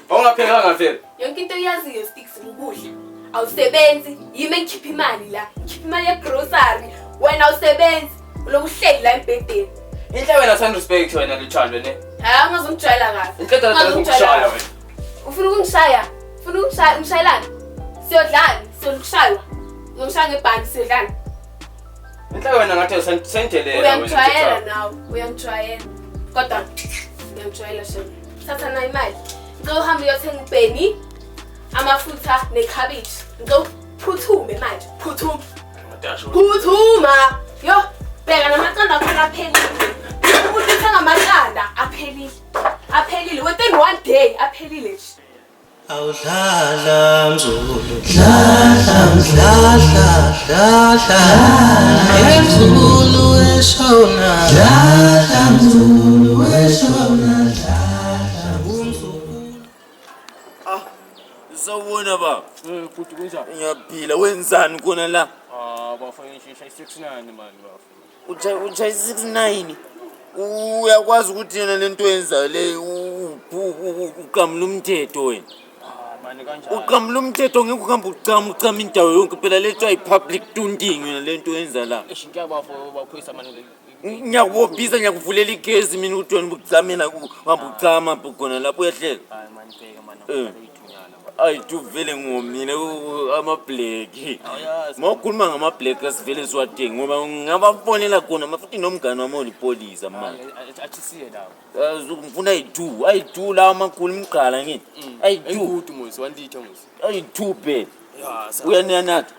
Awungaphekanga vele. Yonke into oyaziyo Sticks ukudla. Awusebenzi, yimi engikhipha imali la. Ngikhipha imali ye-grocery. Wena awusebenzi, uloku uhleli la embhedeni. Inhle wena send respect wena lithando ne. Hayi ungazongijwayela kabi. Inhle dala dala Ungazongijwayela ukushaya kabi. wena. Ufuna ukungishaya? Ufuna ukungishaya? Ungishayelani? Siyodlani? Siyokushaywa. Uzongishaya ngebhandi siyodlani? Inhle wena ngathi sendelela wena. Uyangijwayela nawe, uyangijwayela. Kodwa uyangijwayela shem. Thatha nayo imali. Ngicela uhambe uyothenga ubheni, amafutha nekhabishi. Ngicela uphuthume manje, phuthuma. Phuthuma! Yo, bheka namaqanda akhona aphelile. Umuntu uthenga amaqanda aphelile. Aphelile within one day aphelile nje. Awudlala mzulu dlala dlala dlala mzulu eshona dlala mzulu eshona dlala umzulu. Ah, sawubona baba. Eh, bhuti kunjani? Ngiyaphila. Wenzani khona la? Ah, bafo ngishisha i-69 mani bafo. Utshaye 69. Uyakwazi ukuthi yena lento oyenzayo le uqamula umthetho wena. Ah, mani kanjani? Uqamula umthetho ngeke uhambe ucama ucama indawo yonke phela le kuthiwa i-public tunting yona lento oyenza la. Eish, ngiyabafo baphoyisa mani. Ngiyakubophisa ngiyakuvulela igezi mina ukuthi wena ubucamela uhamba ucama khona lapho uyahleka. Hayi mani bheka mani Eh. ithunyana. Ayi tu vele ngomile ama-black. Awuyazi. Uma ukhuluma ngama-black asivele siwadingi ngoba ngingabafonela khona ma futhi nomngane wami olipolisa manje. Athi siye lapho. Ngifuna ayi-two, ayi-two lawa amakhulu imigqala ngithi. Ayi-two, Engudu musi, 1 liter musi. ayi-two phela. Ya, sa. Uyanatha,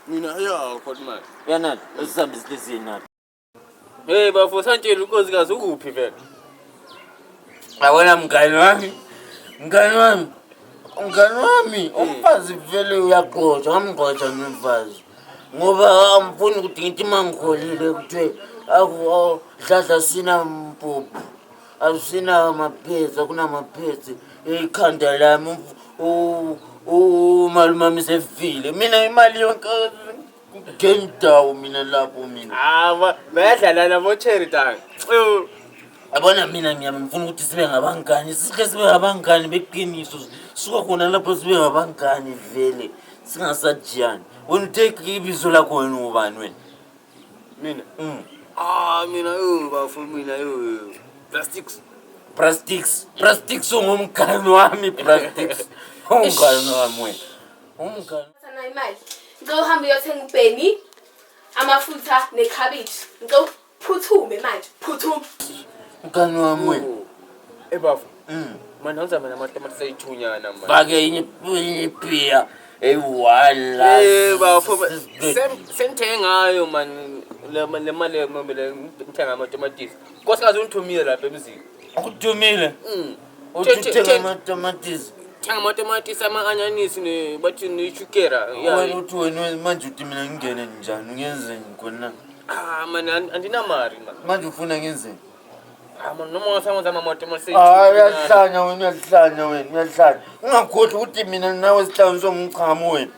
Mina ya, khona mani. uyanatha, asihambe sihle siyenatha. Hey bafo santshela unkosikazi ukuphi vele? Yabona mngani wami, mngani wami, mngani wami, umfazi vele uyagqotsha, ngamgqotsha nomfazi. Ngoba angifuni ukuthi ngithi uma ngikholile kuthiwe dladla sina mpuphu, asina maphezi, akunamaphezi, ikhanda lami umalume wami sefile. Mina imali yonke ngendawo mina lapho mina. Ah, bayadlala nabo cherry tang. Yabona mina ngiyabe ngifuna ukuthi sibe ngabangani, sihle sibe ngabangani beqiniso, suka khona lapho sibe ngabangani vele, singasajiyani. Wena uthe ibizo lakho wena ubani wena? Mina. Mm. Ah, mina yo bafo mina yo. Plastics. Plastics, Plastics ungumngani wami Plastics. Ungumngani wami wena. Ungumngani. Thatha nayo imali. Ngicela uhambe uyothenga ubheni, amafutha nekhabishi. Ngicela uphuthume manje, phuthuma. Mngani wami wena. Eh bafo. Mm. Mani awuzame namatomatisi ayithunyana mani. Fake inye ibhiya eyi-one la. Eh bafo sengithenge ngayo mani le mali le ngithenga amatomatisi. Nkosikazi ungithumile lapha emzini. Ukuthumile. Mm. Uthi uthenga amatomatisi. Thenga amatomatisi ama-anyanisi ne bathi neshukera. Wena uthi wena manje uthi mina ngingene njani ngenzeni khona? Ah mani andinamali mani. Manje ufuna ngenzeni? Ah mani noma ungasangozama amatomatisi Hayi uyahlanya wena uyahlanya wena uyahlanya. Ungakhohlwa ukuthi mina nawe sihlanganiswe ngumchamo wena.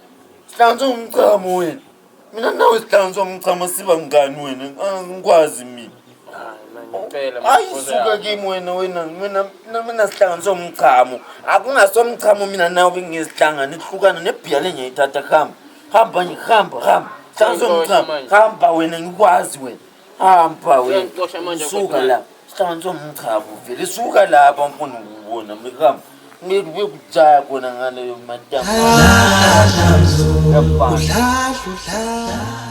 Sihlanganiswe ngumchamo wena. Mina nawe sihlanganiswe ngumchamo siba ngani wena? Angikwazi mina. Hayi suka kimi wena wena wena mina sihlanganiswe umchamo. Akungasomchamo mina nawe bengesihlangane sihlukana nebhiya le ngiyayithatha hamba. Hamba nje hamba hamba. Sihlanganiswe umchamo. Hamba wena ngikwazi wena. Hamba wena. Uyangixosha manje, Suka kodwa. la. Sihlanganiswe umchamo vele suka lapha ngifuna ukubona mihamba. Ngeke kujaya khona ngaleyo matama. Dlala mzulu Uyafana. dlala dlala.